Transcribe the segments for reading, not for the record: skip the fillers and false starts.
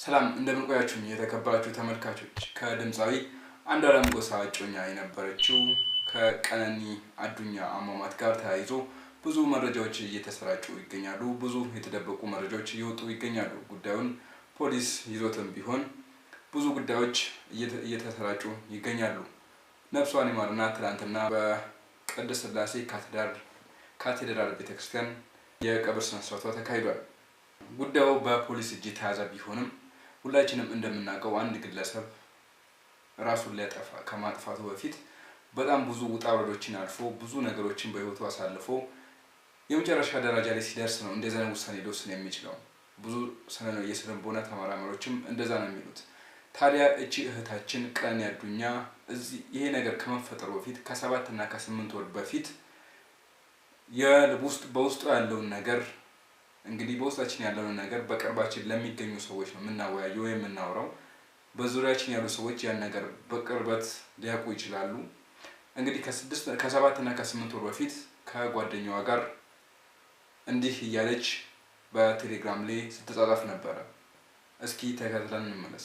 ሰላም እንደምን ቆያችሁ የተከበራችሁ ተመልካቾች። ከድምፃዊ አንዱዓለም ጎሳ እጮኛ የነበረችው ከቀነኒ አዱኛ አሟሟት ጋር ተያይዞ ብዙ መረጃዎች እየተሰራጩ ይገኛሉ። ብዙ የተደበቁ መረጃዎች እየወጡ ይገኛሉ። ጉዳዩን ፖሊስ ይዞትም ቢሆን ብዙ ጉዳዮች እየተሰራጩ ይገኛሉ። ነፍሷን ይማርና ትናንትና በቅድስት ሥላሴ ካቴድራል ቤተክርስቲያን የቀብር ስነስርዓቷ ተካሂዷል። ጉዳዩ በፖሊስ እጅ የተያዘ ቢሆንም ሁላችንም እንደምናውቀው አንድ ግለሰብ ራሱን ሊያጠፋ ከማጥፋቱ በፊት በጣም ብዙ ውጣ ውረዶችን አልፎ፣ ብዙ ነገሮችን በህይወቱ አሳልፎ የመጨረሻ ደረጃ ላይ ሲደርስ ነው እንደዛ ውሳኔ ሊወስን የሚችለው። ብዙ የስነ ልቦና ተመራማሪዎችም እንደዛ ነው የሚሉት። ታዲያ እቺ እህታችን ቀነኒ አዱኛ እዚህ ይሄ ነገር ከመፈጠሩ በፊት ከ7 እና ከ8 ወር በፊት በውስጡ ያለውን ነገር፣ እንግዲህ በውስጣችን ያለውን ነገር በቅርባችን ለሚገኙ ሰዎች ነው የምናወያየው ወይም የምናወራው። በዙሪያችን ያሉ ሰዎች ያን ነገር በቅርበት ሊያውቁ ይችላሉ። እንግዲህ ከ7 እና ከ8 ወር በፊት ከጓደኛዋ ጋር እንዲህ እያለች በቴሌግራም ላይ ስትጻጻፍ ነበረ። እስኪ ተከታትለን እንመለስ።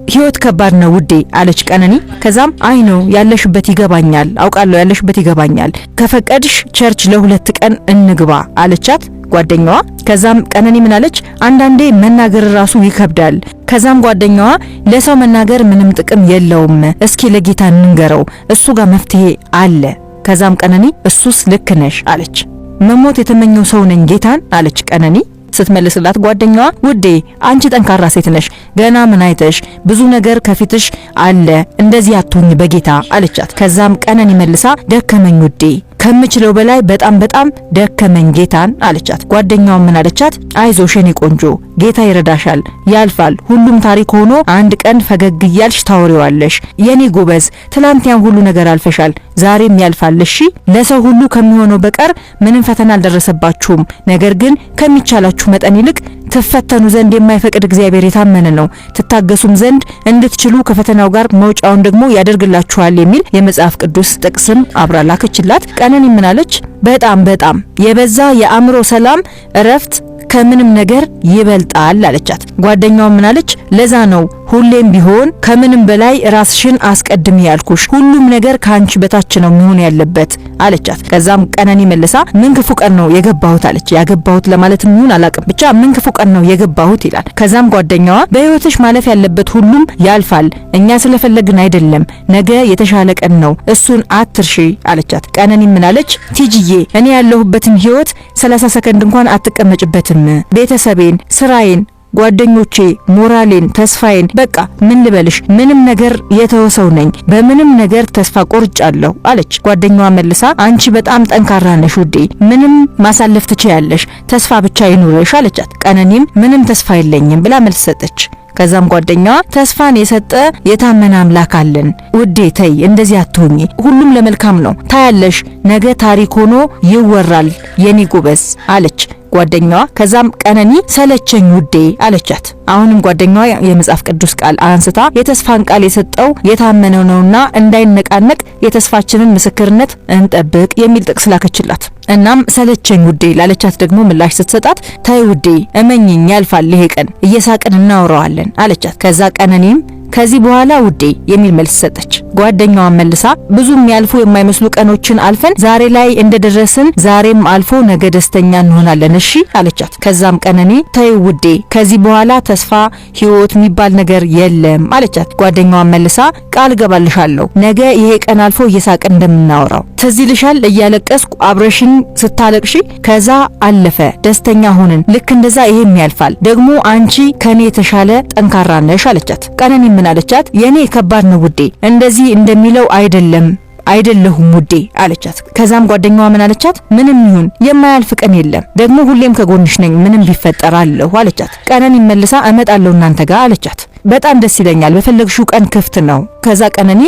ህይወት ከባድ ነው ውዴ አለች ቀነኒ። ከዛም I know ያለሽበት ይገባኛል፣ አውቃለሁ ያለሽበት ይገባኛል። ከፈቀድሽ church ለ2 ቀን እንግባ አለቻት ጓደኛዋ። ከዛም ቀነኒ ምን አለች? አንዳንዴ መናገር ራሱ ይከብዳል። ከዛም ጓደኛዋ ለሰው መናገር ምንም ጥቅም የለውም፣ እስኪ ለጌታ እንንገረው፣ እሱ ጋር መፍትሄ አለ። ከዛም ቀነኒ እሱስ ልክ ነሽ አለች። መሞት የተመኘው ሰው ነኝ ጌታን አለች ቀነኒ። ስትመልስላት ጓደኛዋ ውዴ አንቺ ጠንካራ ሴት ነሽ፣ ገና ምን አይተሽ፣ ብዙ ነገር ከፊትሽ አለ፣ እንደዚህ አትሁኝ በጌታ አለቻት። ከዛም ቀነኒ መልሳ ደከመኝ ውዴ፣ ከምችለው በላይ በጣም በጣም ደከመኝ ጌታን አለቻት። ጓደኛዋ ምን አለቻት? አይዞሽ የኔ ቆንጆ፣ ጌታ ይረዳሻል፣ ያልፋል። ሁሉም ታሪክ ሆኖ አንድ ቀን ፈገግ እያልሽ ታወሪዋለሽ። የኔ ጎበዝ፣ ትላንት ያን ሁሉ ነገር አልፈሻል፣ ዛሬም ያልፋል። እሺ፣ ለሰው ሁሉ ከሚሆነው በቀር ምንም ፈተና አልደረሰባችሁም። ነገር ግን ከሚቻላችሁ መጠን ይልቅ ትፈተኑ ዘንድ የማይፈቅድ እግዚአብሔር የታመነ ነው፣ ትታገሱም ዘንድ እንድትችሉ ከፈተናው ጋር መውጫውን ደግሞ ያደርግላችኋል የሚል የመጽሐፍ ቅዱስ ጥቅስም አብራ ላከችላት። ቀነኒ ምን አለች? በጣም በጣም የበዛ የአእምሮ ሰላም፣ እረፍት ከምንም ነገር ይበልጣል አለቻት። ጓደኛዋ ምን አለች? ለዛ ነው ሁሌም ቢሆን ከምንም በላይ ራስሽን አስቀድሚ ያልኩሽ። ሁሉም ነገር ከአንቺ በታች ነው መሆን ያለበት አለቻት። ከዛም ቀነኒ መልሳ ምን ክፉ ቀን ነው የገባሁት አለች። ያገባሁት ለማለት ይሁን አላቅም፣ ብቻ ምን ክፉ ቀን ነው የገባሁት ይላል። ከዛም ጓደኛዋ በህይወትሽ ማለፍ ያለበት ሁሉም ያልፋል፣ እኛ ስለፈለግን አይደለም፣ ነገ የተሻለ ቀን ነው፣ እሱን አትርሺ አለቻት። ቀነኒ ምን አለች? ቲጂዬ፣ እኔ ያለሁበትን ህይወት 30 ሰከንድ እንኳን አትቀመጭበትም። ቤተሰቤን፣ ስራዬን፣ ጓደኞቼ፣ ሞራሌን፣ ተስፋዬን፣ በቃ ምን ልበልሽ፣ ምንም ነገር የተወሰው ነኝ። በምንም ነገር ተስፋ ቆርጫለሁ አለች። ጓደኛዋ መልሳ አንቺ በጣም ጠንካራ ነሽ ውዴ፣ ምንም ማሳለፍ ትችያለሽ፣ ተስፋ ብቻ ይኑርሽ አለቻት። ቀነኒም ምንም ተስፋ የለኝም ብላ መልስ ሰጠች። ከዛም ጓደኛዋ ተስፋን የሰጠ የታመነ አምላክ አለን ውዴ፣ ተይ እንደዚህ አትሁኚ፣ ሁሉም ለመልካም ነው፣ ታያለሽ፣ ነገ ታሪክ ሆኖ ይወራል የኔ ጎበዝ አለች ጓደኛዋ። ከዛም ቀነኒ ሰለቸኝ ውዴ አለቻት። አሁንም ጓደኛዋ የመጽሐፍ ቅዱስ ቃል አንስታ የተስፋን ቃል የሰጠው የታመነው ነውና እንዳይነቃነቅ የተስፋችንን ምስክርነት እንጠብቅ የሚል ጥቅስ ላከችላት። እናም ሰለቸኝ ውዴ ላለቻት ደግሞ ምላሽ ስትሰጣት ተይ ውዴ፣ እመኚኝ፣ ያልፋል ይሄ ቀን፣ እየሳቅን እናወራዋለን አለቻት። ከዛ ቀነኒም ከዚህ በኋላ ውዴ የሚል መልስ ሰጠች። ጓደኛዋን መልሳ ብዙ የሚያልፉ የማይመስሉ ቀኖችን አልፈን ዛሬ ላይ እንደደረስን ዛሬም አልፎ ነገ ደስተኛ እንሆናለን እሺ አለቻት። ከዛም ቀነኒ ተይ ውዴ፣ ከዚህ በኋላ ተስፋ፣ ህይወት የሚባል ነገር የለም አለቻት። ጓደኛዋን መልሳ ቃል እገባልሻለሁ፣ ነገ ይሄ ቀን አልፎ እየሳቅን እንደምናወራው። ትዝ ይልሻል እያለቀስኩ አብረሽኝ ስታለቅሺ? ከዛ አለፈ፣ ደስተኛ ሆንን። ልክ እንደዛ ይሄም ያልፋል። ደግሞ አንቺ ከኔ የተሻለ ጠንካራ ነሽ አለቻት። ቀነኒ ምን አለቻት? የኔ ከባድ ነው ውዴ፣ እንደዚህ እንደሚለው አይደለም፣ አይደለሁም ውዴ አለቻት። ከዛም ጓደኛዋ ምን አለቻት? ምንም ይሁን የማያልፍ ቀን የለም፣ ደግሞ ሁሌም ከጎንሽ ነኝ፣ ምንም ቢፈጠር አለሁ አለቻት። ቀነኒ መልሳ እመጣለሁ እናንተ ጋር አለቻት። በጣም ደስ ይለኛል፣ በፈለግሽው ቀን ክፍት ነው። ከዛ ቀነኒ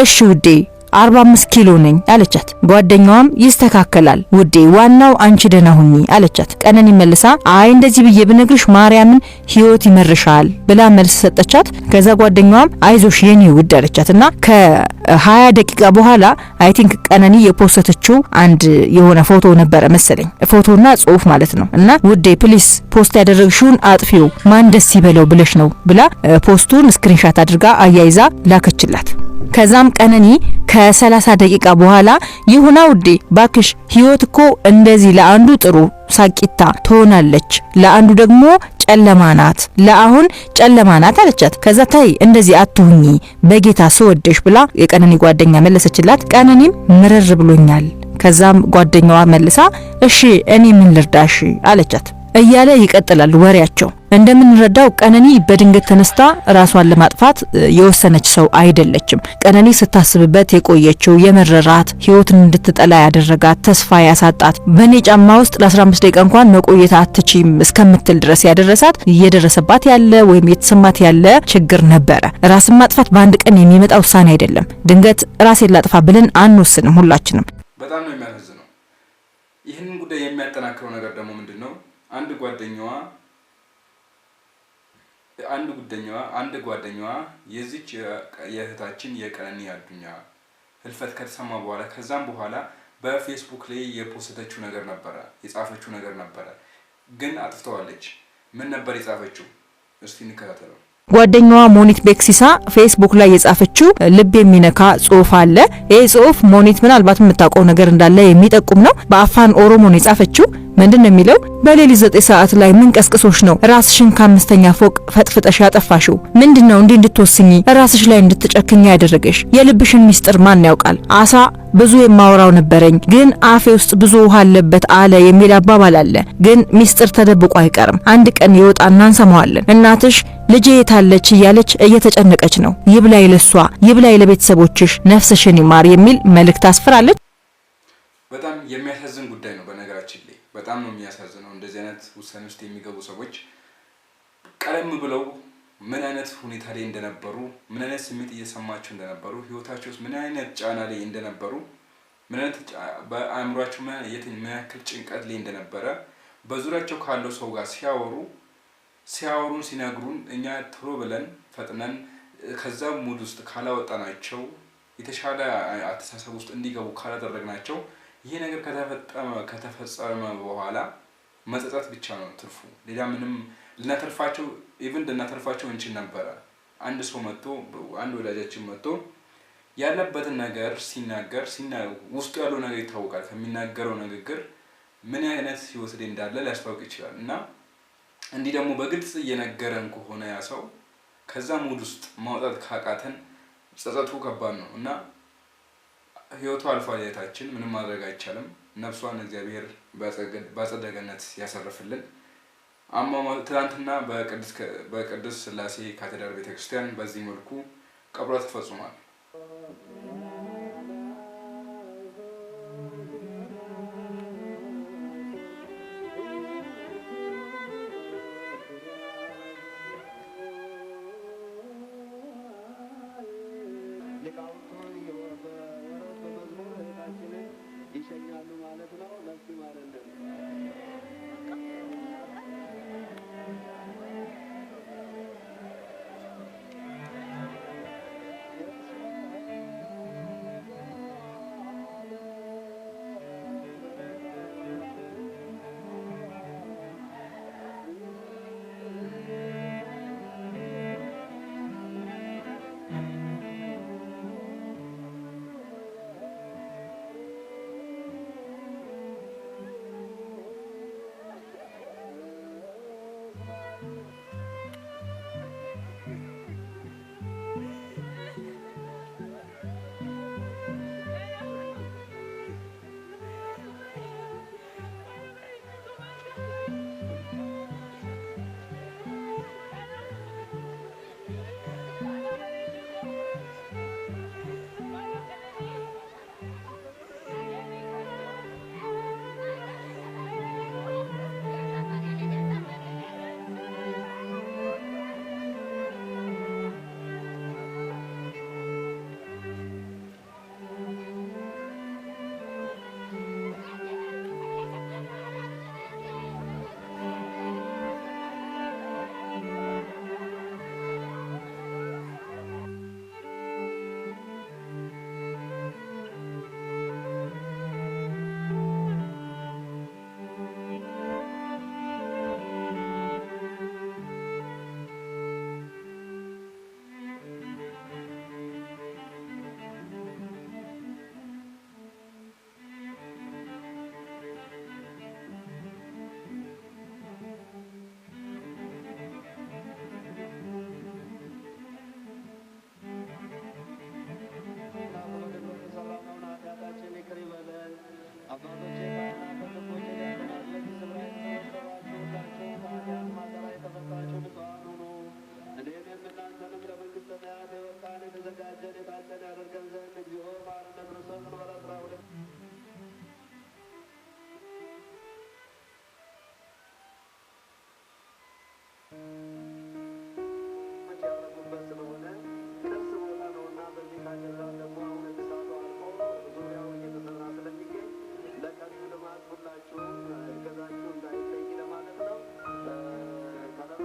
እሺ ውዴ 45 ኪሎ ነኝ አለቻት። ጓደኛዋም ይስተካከላል ውዴ፣ ዋናው አንቺ ደህና ሁኚ አለቻት። ቀነኒ መልሳ አይ እንደዚህ ብዬ ብነግርሽ ማርያምን ህይወት ይመርሻል ብላ መልስ ሰጠቻት። ከዛ ጓደኛዋም አይዞሽ የኔ ውድ አለቻት። እና ከ20 ደቂቃ በኋላ I think ቀነኒ የፖስተችው አንድ የሆነ ፎቶ ነበረ መሰለኝ፣ ፎቶና ጽሁፍ ማለት ነው። እና ውዴ please post ያደረግሽውን አጥፊው፣ ማን ደስ ይበለው ብለሽ ነው ብላ post ኡን screenshot አድርጋ አያይዛ ላከችላት። ከዛም ቀነኒ ከ30 ደቂቃ በኋላ ይሁና ውዴ ባክሽ፣ ህይወት እኮ እንደዚህ ለአንዱ ጥሩ ሳቂታ ትሆናለች፣ ለአንዱ ደግሞ ጨለማ ናት፣ ለአሁን ጨለማ ናት አለቻት። ከዛ ታይ እንደዚህ አትሁኚ በጌታ ስወደሽ ብላ የቀነኒ ጓደኛ መለሰችላት። ቀነኒም ምርር ብሎኛል። ከዛም ጓደኛዋ መልሳ እሺ እኔ ምን ልርዳሽ አለቻት እያለ ይቀጥላል ወሬያቸው። እንደምንረዳው ቀነኒ በድንገት ተነስታ ራሷን ለማጥፋት የወሰነች ሰው አይደለችም። ቀነኒ ስታስብበት የቆየችው፣ የመረራት፣ ህይወትን እንድትጠላ ያደረጋት፣ ተስፋ ያሳጣት፣ በእኔ ጫማ ውስጥ ለ15 ደቂቃ እንኳን መቆየት አትችይም እስከምትል ድረስ ያደረሳት እየደረሰባት ያለ ወይም የተሰማት ያለ ችግር ነበረ። ራስን ማጥፋት በአንድ ቀን የሚመጣ ውሳኔ አይደለም። ድንገት ራሴን ላጥፋ ብለን አንወስንም ሁላችንም። በጣም ነው የሚያሳዝነው። ይህንን ጉዳይ የሚያጠናክረው ነገር ደግሞ ምንድን ነው? አንድ ጓደኛዋ የዚች የእህታችን የቀነኒ አዱኛ ህልፈት ከተሰማ በኋላ፣ ከዛም በኋላ በፌስቡክ ላይ የፖስተችው ነገር ነበረ፣ የጻፈችው ነገር ነበረ፣ ግን አጥፍተዋለች። ምን ነበር የጻፈችው? እስቲ እንከታተለው። ጓደኛዋ ሞኒት ቤክሲሳ ፌስቡክ ላይ የጻፈችው ልብ የሚነካ ጽሁፍ አለ። ይህ ጽሁፍ ሞኒት ምናልባት የምታውቀው ነገር እንዳለ የሚጠቁም ነው። በአፋን ኦሮሞ ነው የጻፈችው። ምንድን ነው የሚለው? በሌሊት 9 ሰዓት ላይ ምን ቀስቅሶሽ ነው ራስሽን ከአምስተኛ ፎቅ ፈጥፍጠሽ ያጠፋሽው? ምንድን ነው እንዲህ እንድትወስኚ፣ ራስሽ ላይ እንድትጨክኝ ያደረገሽ? የልብሽን ሚስጥር ማን ያውቃል? አሳ ብዙ የማወራው ነበረኝ፣ ግን አፌ ውስጥ ብዙ ውሃ አለበት አለ የሚል አባባል አለ። ግን ሚስጥር ተደብቆ አይቀርም። አንድ ቀን ይወጣና እንሰማዋለን። እናትሽ ልጄ የታለች እያለች እየተጨነቀች ነው። ይብላኝ ለሷ፣ ይብላኝ ለቤተሰቦችሽ፣ ነፍስሽን ይማር የሚል መልእክት አስፍራለች። በጣም የሚያሳዝን ጉዳይ ነው። በነገራችን ላይ በጣም ነው የሚያሳዝነው። እንደዚህ አይነት ውሳኔ ውስጥ የሚገቡ ሰዎች ቀደም ብለው ምን አይነት ሁኔታ ላይ እንደነበሩ፣ ምን አይነት ስሜት እየሰማቸው እንደነበሩ፣ ህይወታቸው ውስጥ ምን አይነት ጫና ላይ እንደነበሩ፣ ምን አይነት በአእምሯቸው ምን ያክል ጭንቀት ላይ እንደነበረ በዙሪያቸው ካለው ሰው ጋር ሲያወሩን፣ ሲነግሩን እኛ ቶሎ ብለን ፈጥነን ከዛ mood ውስጥ ካላወጣናቸው፣ የተሻለ አስተሳሰብ ውስጥ እንዲገቡ ካላደረግናቸው ይሄ ነገር ከተፈጸመ በኋላ መጸጸት ብቻ ነው ትርፉ። ሌላ ምንም ልናተርፋቸው even ልናተርፋቸው እንችል ነበረ። አንድ ሰው መጥቶ፣ አንድ ወዳጃችን መጥቶ ያለበትን ነገር ሲናገር ውስጡ ያለው ነገር ይታወቃል። ከሚናገረው ንግግር ምን አይነት ህይወት ላይ እንዳለ ሊያስታውቅ ይችላል። እና እንዲህ ደግሞ በግልጽ እየነገረን ከሆነ ያ ሰው ከዛ mood ውስጥ ማውጣት ካቃተን ጸጸቱ ከባድ ነው። እና ህይወቱ አልፏል እህታችን፣ ምንም ማድረግ አይቻልም። ነፍሷን እግዚአብሔር በአጸደ ገነት ያሳርፍልን። ትናንትና በቅድስት ስላሴ ካቴድራል ቤተክርስቲያን በዚህ መልኩ ቀብሯ ተፈጽሟል። ሊቃውንቱ በወረብ በመዝሙር እህታችንን ይሸኛሉ ማለት ነው። ነፍስ ይማርልን። የተዘጋጀን የታጨን ያደርገን ዘንድ እግዚኦ መሐረነ ክርስቶስ እንበል። 12 ያረፉበት ስለሆነ ቅርስ ቦታ ነውና በዚህ ካቴድራል ደግሞ አሁን እድሳቱ አልቆ ዙሪያው እየተሰራ ስለሚገኝ ለቀሪው ልማት ሁላችሁም እገዛችሁ እንዳይለይ ለማለት ነው። ከለላ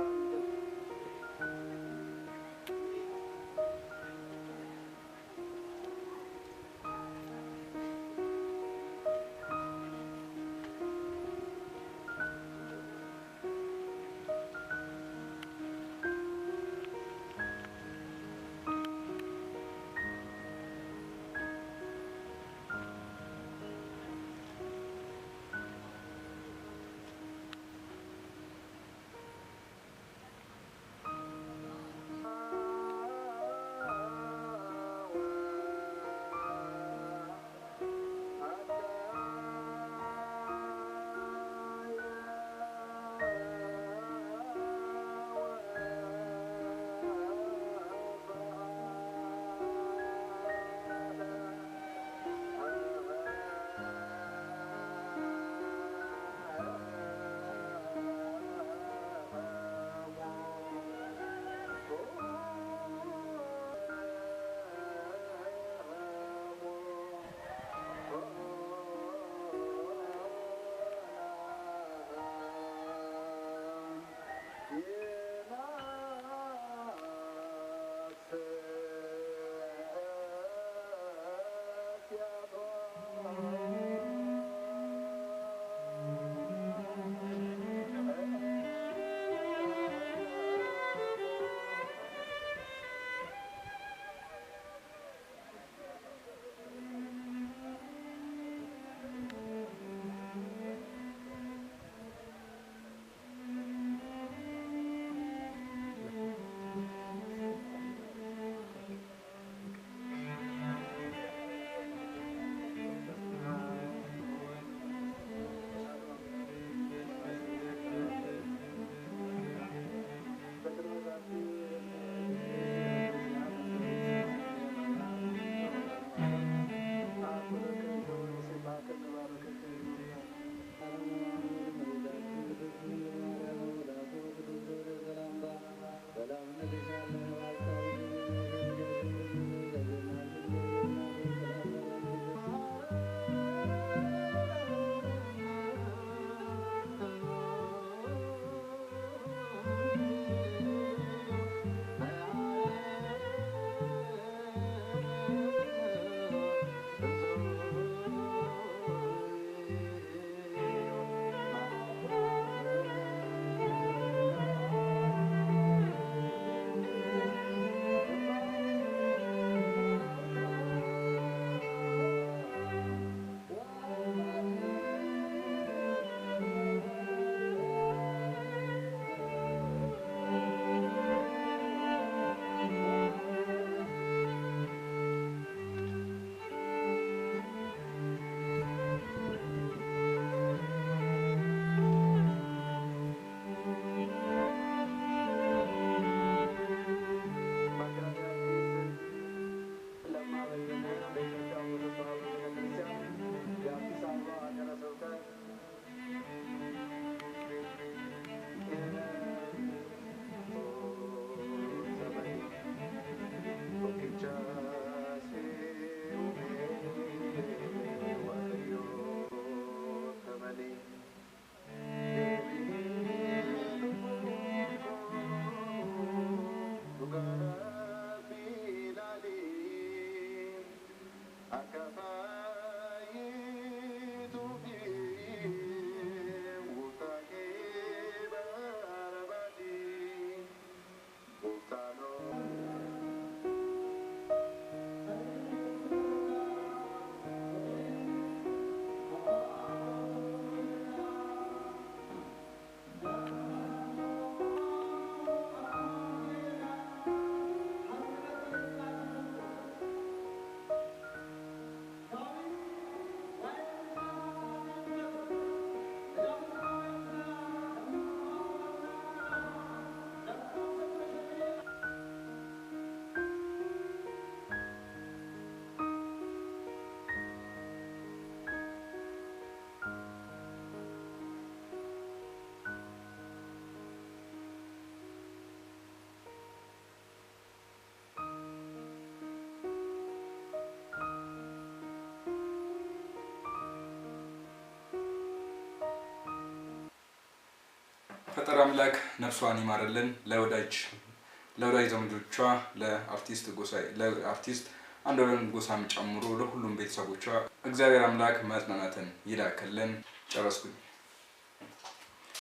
የፈጠረ አምላክ ነፍሷን ይማርልን። ለወዳጅ ዘመዶቿ፣ ለአርቲስት ጎሳዬ፣ ለአርቲስት አንዱዓለም ጎሳም ጨምሮ ለሁሉም ቤተሰቦቿ እግዚአብሔር አምላክ መጽናናትን ይላክልን። ጨረስኩኝ።